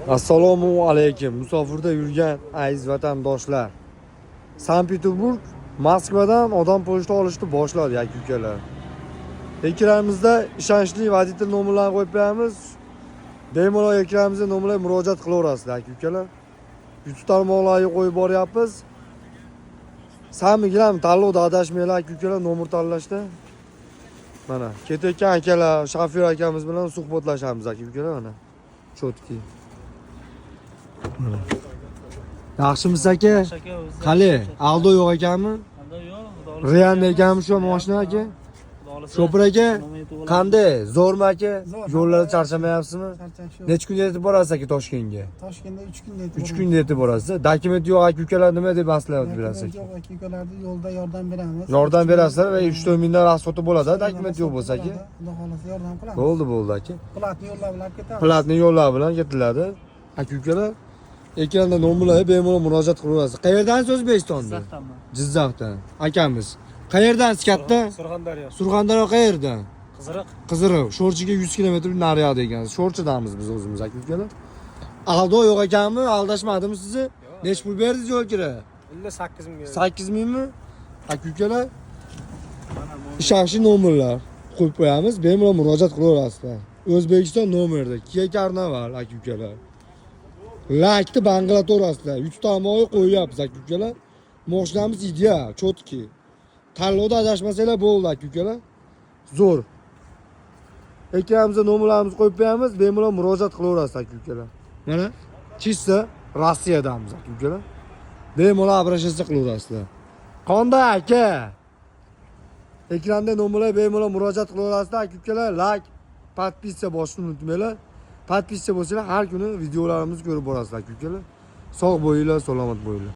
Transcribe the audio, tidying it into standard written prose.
Assalomu alaykum, musofirda yurgan aziz vatandoshlar. Sankt-Peterburg Moskvadan odam pochta olishni boshladi, aka ukalar. Ekranimizda ishonchli водитель nomerlarini qo'yib qo'yamiz. Bemalol ekranimizda nomerlarga murojaat qilaverasizlar, aka ukalar. YouTube tarmoqlariga qo'yib boryapmiz. Samigilam tanlovda adashmanglar, aka ukalar, nomer tanlashda. Mana ketayotgan akalar, shofyor akamiz bilan suhbatlashamiz, aka ukalar, mana. Чётки. Mana. Yaxshimisiz, aka? Qali, aldov yo'q ekanmi? Yo'q. Real ekanmi shu mashina, aka? Shopir aka, qanday? Zo'rmi, aka? Zo'r. Yo'llarda charchamayapsizmi? Charchash yo'q. Necha kunda yetib borasiz, aka, Toshkentga? Toshkentda 3 kunda yetib 3 kunda yetib borasiz. Dokument yo'q aka ukalar, nima deb maslahat berasiz, aka? Yo'q aka ukalarga yo'lda yordam beramiz. Yordam berasizlar va 3-4 mingdan расход i bo'ladi, dokument yo'q bo'lsa, aka. Xudo xohlasa, yordam qilamiz. Bo'ldi, bo'ldi, aka. Платный yo'llar bilan olib ketamiz. Платный yo'llar bilan ketiladi. Aka ukalar, ekranda nomerlarga bemalol murojaat qilaverasiz. Qayerdansiz, O'zbekistonda? Jizzaxdanman. Jizzaxdan. Akamiz. Qayerdansiz, katta? Surxondaryo. Surxondaryo qayerdan? Qiziriq. Qiziriq. Sho'rchiga 100 kilometr naryoqda ekansiz. Sho'rchidamiz biz o'zimiz, aka ukalar. Aldov yo'q ekanmi? Aldashmadimi sizni? Necha pul berdingiz yo'l kira? 58 ming. 8 mingmi? Aka ukalar, ishonchli nomerlar qo'yib qo'yamiz. Bemalol murojaat qilaverasizlar. O'zbekiston nomerida Kia Carnival, aka ukalar. Laykni bangillataverasizlar. YouTube tarmog'iga qo'yyapmiz, aka ukalar. Moshinamiz ideal, чётки. Tanlovda adashmasanglar bo'ldi, aka ukalar. Zo'r. Ekranimizda nomerlarimizni qo'yib qo'yamiz, bemalol murojaat qilaverasiz, aka ukalar. Mana чисто Rossiyadamiz, aka ukalar. Bemalol обращаться qilaverasizlar. Qanday, aka? Ekranda nomerlar, bemalol murojaat qilaverasizlar, aka ukalar. Layk, подписка bosishni unutmanglar. Подписка bo'lsanglar, har kuni videolarimizni ko'rib borasizlar, aka ukalar. Sog' bo'linglar, salomat bo'linglar.